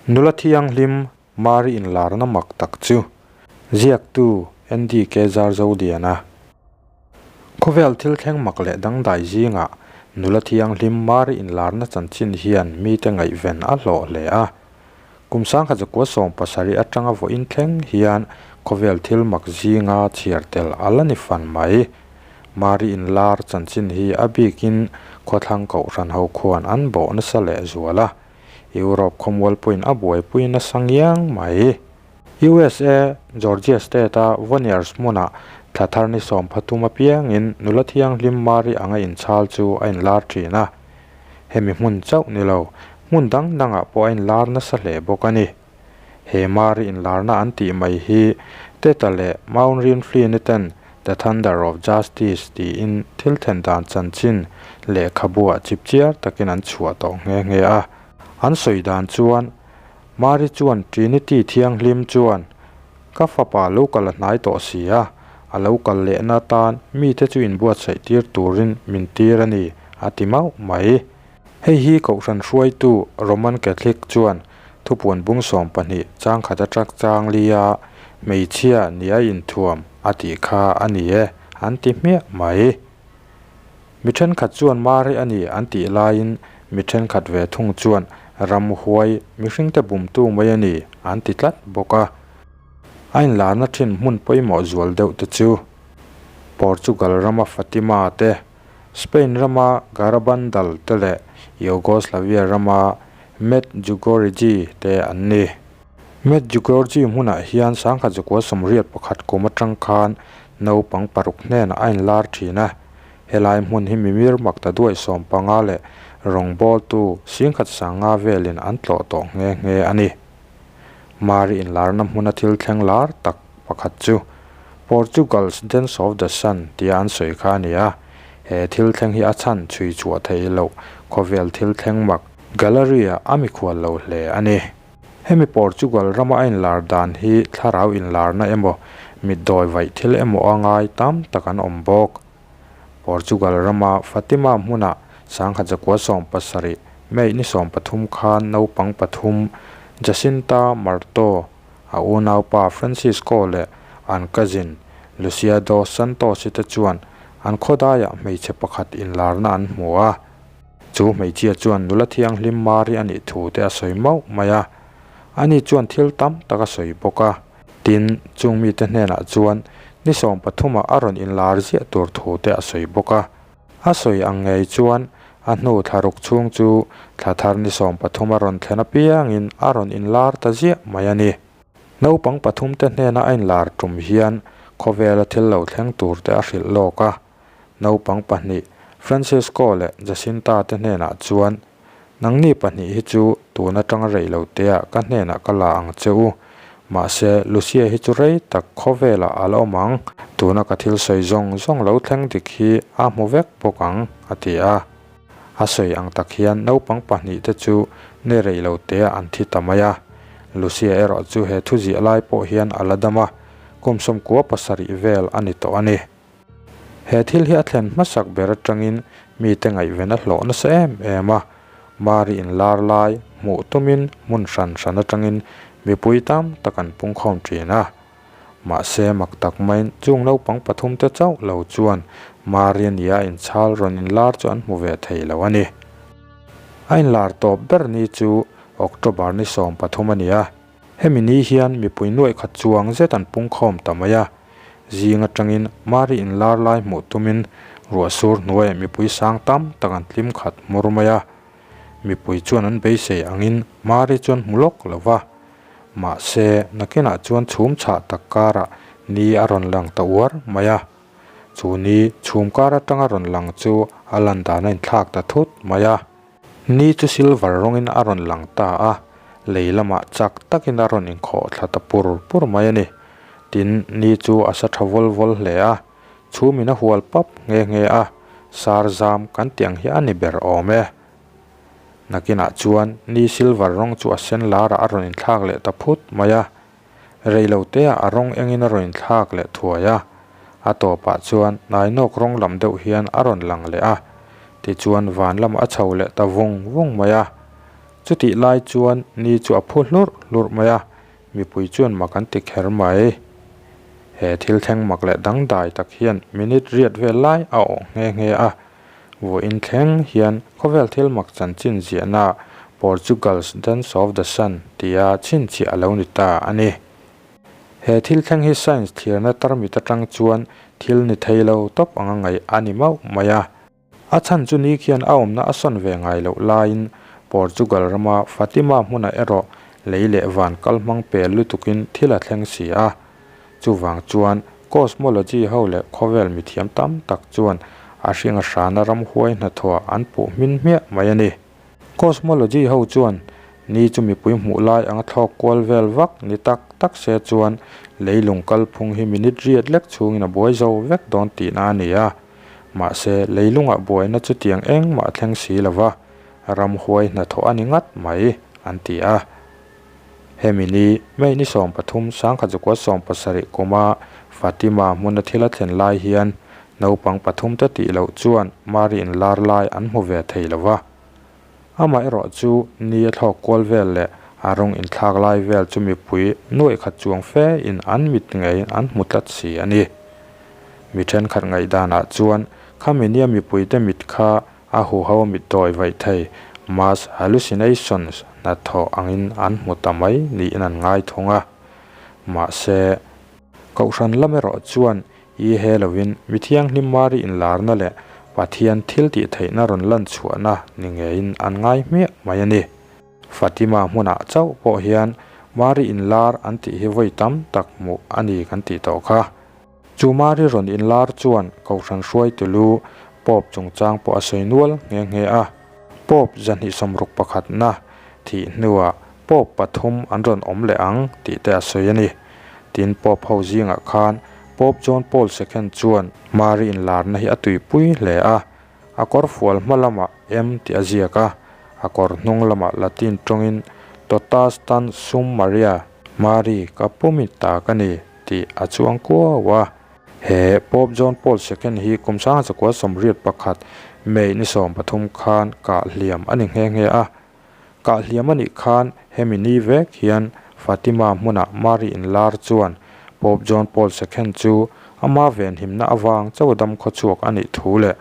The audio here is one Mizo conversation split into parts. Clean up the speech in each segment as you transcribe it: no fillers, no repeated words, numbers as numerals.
Nula thianghlim Mari inlarna mak tak chu ziaktu NDK Zarzoliana. Khawvel thil thleng mak leh dangdai zingah nula thianghlim Mari inlarna chanchin hian mite ngaihven a hlawh hle a. Kum 1970 atanga vawiin thleng hian khawvel thil mak zinga chhiar tel a la ni fan mai. Mari inlar chanchin hi a bikin khawthlang kohhran ho khuan an bawh nasa lehzual a. Europe khawmual pawhin a buaipui nasa ngiang mai. USA, Georgia State-a Voniers hmunah thla thar ni 13 apiangin nula thianghlim Mari anga inchhal chu a inlar thin a. Hemi hmun chauh ni lo, hmun dang dangah pawh a inlar nasa hle bawk a ni. He Mari inlarna an tih mai hi Teta leh Maureen Flynn-i ten The Thunder of Justice tiin thil then dan chanchin lehkhabuah chipchiar takin an chhuah tawh nghe nghe a. An sawi dan chuan Mari chuan Trinity thianghlim chuan ka fapa lo kal a hnai tawh si a, a lo kal lehna atan mite chu inbuatsaih tir turin min tir a ni, a ti mauh mai. Hei hi Kohhran hruaitu Roman Catholic chuan thupuan bung 12 changkhat atang chang lia hmeichhia nia inthuam a tih kha a ni e an ti hmiah mai. Mi thenkhat chuan Mari a ni an tih laiin mi thenkhat ve thung chuan ramhuai mihringte bumtu mai a ni an ti tlat bawk a. A inlarna thin hmun pawimawh zual deuh te chu Portugal rama Fatima te, Spain rama Garabandal te leh Yugoslavia rama Medjugorje te an ni. Medjugorje hmunah hian 1981 kum atang khan naupang paruk hnenah a inlar thin a. Helai hmun hi mimir mak ta duai 15 leh rawngbawltu 10,500 velin an tlawh tawh nghe nghe a ni. Mari inlarna hmuna thil thleng lar tak pakhat chu Portugal's Dance of the Sun tia an sawi kha a ni a. He thil thleng hi a chhan chhui chhuah theih loh khawvel thil thleng mak gallery-ah a mikhual lo hle a ni. Hemi Portugal rama a inlar dan hi thlarau inlarna emaw, mitdawi vaih thil emaw a ngai tam tak an awm bawk. Portugal rama Fatima hmunah 1970 May ni 13 khan naupang pathum Jacinta Marto, a unaupa Francisco leh an cousin Lucia dos Santos-i te chuan an khawdaiah hmeichhe pakhat inlarna an hmu a. Chu hmeichhia chuan nula thianghlim Mari a nih thu te a sawi mauh mai a. Ani chuan thil tam tak a sawi bawk a. Tin, chung mite hnenah chuan ni 13-ah a rawn inlar ziah tur thu te a sawi bawk a. A sawi ang ngei chuan a hnu thlaruk chhung chu thla thar ni 13 a rawn thlen apiangin a rawn inlar ta ziah mai a ni. Naupang pathumte hnena a inlar tum hian khawvela thil lo thleng tur te a hrilh lawk a. Naupang pahnih, Francisco leh Jacinta te hnenah chuan, Nangni pahnih hi chu tun atanga rei lo teah ka hnenah ka la ang che u. Mahse, Lucia hi chu rei tak khawvelah a la awm ang. Tuna ka thil sawi zawng zawng lo thleng dik hi a hmu vek bawk ang, a ti a. A sawi ang tak hian naupang pahnih te chu ni rei lo teah an thi ta mai a. Lucia erawh chu he thu ziah lai pawh hian a la dam a, kum 97 vel a ni tawh a ni. He thil hi a thlen hmasak ber atangin mite ngaihven a hlawh nasa em em a, Mari inlar lai hmuh tumin hmun hran hran atangin mipui tam tak an pungkhawm thin a. Mahse mak tak maiin chung naupang pathum te chauh lo chuan Mari nia inchhal rawn inlar chu an hmu ve thei lo a ni. A inlar tawp ber ni chu October ni 13 a ni a. Hemi ni hian mipui nuaih khat chuang zet an pungkhawm ta mai a, zing atangin Mari inlar lai hmuh tumin ruah sur hnuaiah mipui sang tam tak an tlim khat hmur mai a. Mipui chuan an beisei angin Mari chuan hmu lawk lo va, mahse nakinah chuan chhum chhah tak karah ni a rawn lang ta uar mai a. Chu ni chhum kar atanga rawn lang chu a lan dan a inthlak ta thut mai a. Ni chu silver rawngin a rawn lang ta a, lei lamah chak takin a rawn inkhawh thla ta pur pur mai a ni. Tin, ni chu a sa tha vawl vawl hle a, chhumin a hual pap nghe nghe a, sar zam kan tih ang hi a ni ber awm e. Nakinah chuan ni silver rawng chu a sen larah a rawn inthlak leh ta phut mai a, Reiloteah a rawng engin a rawn inthlak leh thuai a, a tawpah chuan nainawk rawng lam deuh hian a rawn lang leh a, tichuan van lamah a chho leh ta vung vung mai a. Chutih lai chuan ni chu a phu hlurh hlurh mai a, mipui chuan mak an ti kher mai. He thil thleng mak leh dangdai tak hian minute riat vel lai a awh nghe nghe a. Vawiin thleng hian khawvel thil mak chanchin ziahna Portugal's Dance of the Sun tia chhinchhiah a lo ni ta a ni. He thil thleng hi science thlirna tarmit atang chuan thil ni thei lo tawp anga ngaih a ni mauh mai a. A chhan chu ni khian a awmna a sawn ve ngai loh laiin Portugal rama Fatima hmunah erawh lei leh van kal hmang pel lutukin thil a thleng si a. Chuvang chuan cosmology ho leh khawvel mithiam tam tak chuan a hringa hrana ramhuai hnathawh an puh hmin hmiah mai a ni. Cosmology ho chuan ni chu mipui hmuh lai anga thlawk kual vel vak ni tak tak se chuan leilung kalphung hi minute riat lek chhungin a buai zo vek dawn tihna a ni a. Mahse, leilungah buaina chutiang engmah a thleng si lo va, ramhuai hnathawh a ni ngat mai, an ti a. Hemi ni, May ni 13, 1970 kuma Fatima hmuna thil a thlen lai hian naupang pathumte tih loh chuan Mari inlar lai an hmu ve thei lo va. Amaherawh chu ni a thlawk kual vel leh a rawng inthlak lai vel chu mipui nuaih khat chuang fe in an mit ngeiin an hmu tlat si a ni. Mi thenkhat ngaihdanah chuan khami nia mipuite mit kha a huho mit dawi vaih thei mass hallucinations hnathawh angin an hmu ta mai niin an ngai thung a. Mahse, Kohhran lam erawh chuan I he lovin mi thianghlim Mari inlarna leh Pathian thil tih theihna rawn lan chhuahna ni ngeiin an ngai hmiah mai a ni. Fatima hmunah chauh pawh hian Mari inlar an tih hi vawi tam tak hmuh a ni kan tih tawh kha. Chu Mari rawn inlar chuan Kohhran hruaitu lu Pope chungchang pawh a sawi nual nghe nghe a. Pope 261na thih hnuah Pope pathum an rawn awm leh ang tih te a sawi a ni. Tin, Pope ho zingah khan Pope John Paul Second chuan Mari inlarna hi a tuipui hle a, a kawr fual hma lamah M tih a ziak a, a kawr hnung lamah Latin tawngin Totas tan sum Maria, Mari ka pumi ta ka ni tih a chuang kuau a. He Pope John Paul Second hi kum 1981 May ni 13 khan kah hliam a ni nghe nghe a. Kah hliam a nih khan hemi ni vek hian Fatima hmunah Mari inlar chuan Pope John Paul Second chu ama venhimna avang chauh dam khawchhuak a nih thu leh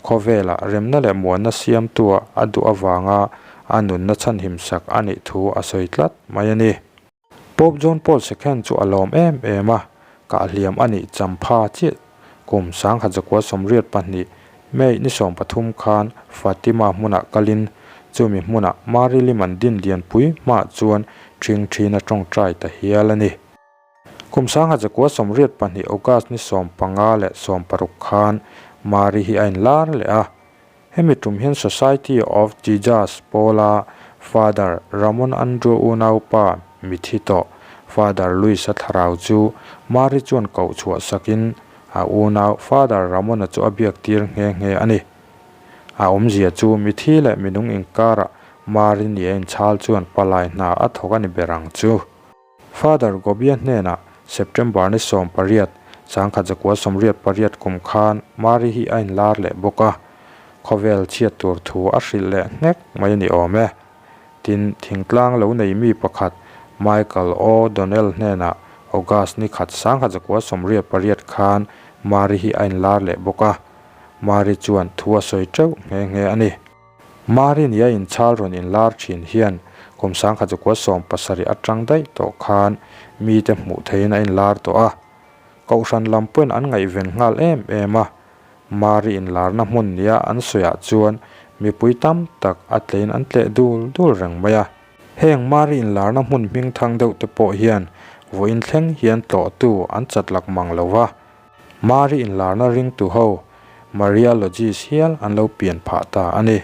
khawvelah remna leh muanna siamtua a duh avanga a nunna chhanhimsak a nih thu a sawi tlat mai a ni. Pope John Paul Second chu a lawm em em a, kah hliam a nih champha chiah kum 1982 May ni 13 khan Fatima hmunah kalin chumi hmunah Mari Liman din lianpui hmaah chuan ṭhing ṭhin a ṭawngṭai ta hial a ni. Kum 1982 August ni 15 leh 16 khan Mari hi a inlar leh a, Hemi tum hian Society of Jesus pawla Father Ramon Andrew unaupa mithi tawh Father Luis-a thlarau chu Mari chuan koh chhuah sakin a unau Father Ramon-a chu a biak tir nghe nghe a ni. A awmzia chu mithi leh minung inkarah Mari ni a inchhal chuan palai hna a thawk a ni ber ang chu. Father Gobia hnenah September ni 18, 1988 kum khan Mari hi a inlar leh bawk a, khawvel chhiat tur thu a hrilh leh nghek mai a ni awm e. Tin, thingtlang lo nei mi pakhat Michael O. Donnell hnenah August ni khat 1988 khan Mari hi a inlar leh bawk a, Mari chuan thu a sawi teuh nghe nghe a ni. Mari nia inchhal rawn inlar thin hian kum 1970 atang daih tawh khan mite hmuh theihin a inlar tawh a. Kohhran lam pawhin an ngaihven nghal em em a. Mari inlarna hmun nia an sawiah chuan mipui tam tak a tlein an tleh dul dul reng mai a. Heng Mari inlarna hmun hmingthang deuh te pawh hian vawiin thleng hian tlawhtu an chatlak mang lo va. Mari inlarna ringtu ho Mariologist hial an lo pian phah ta a ni.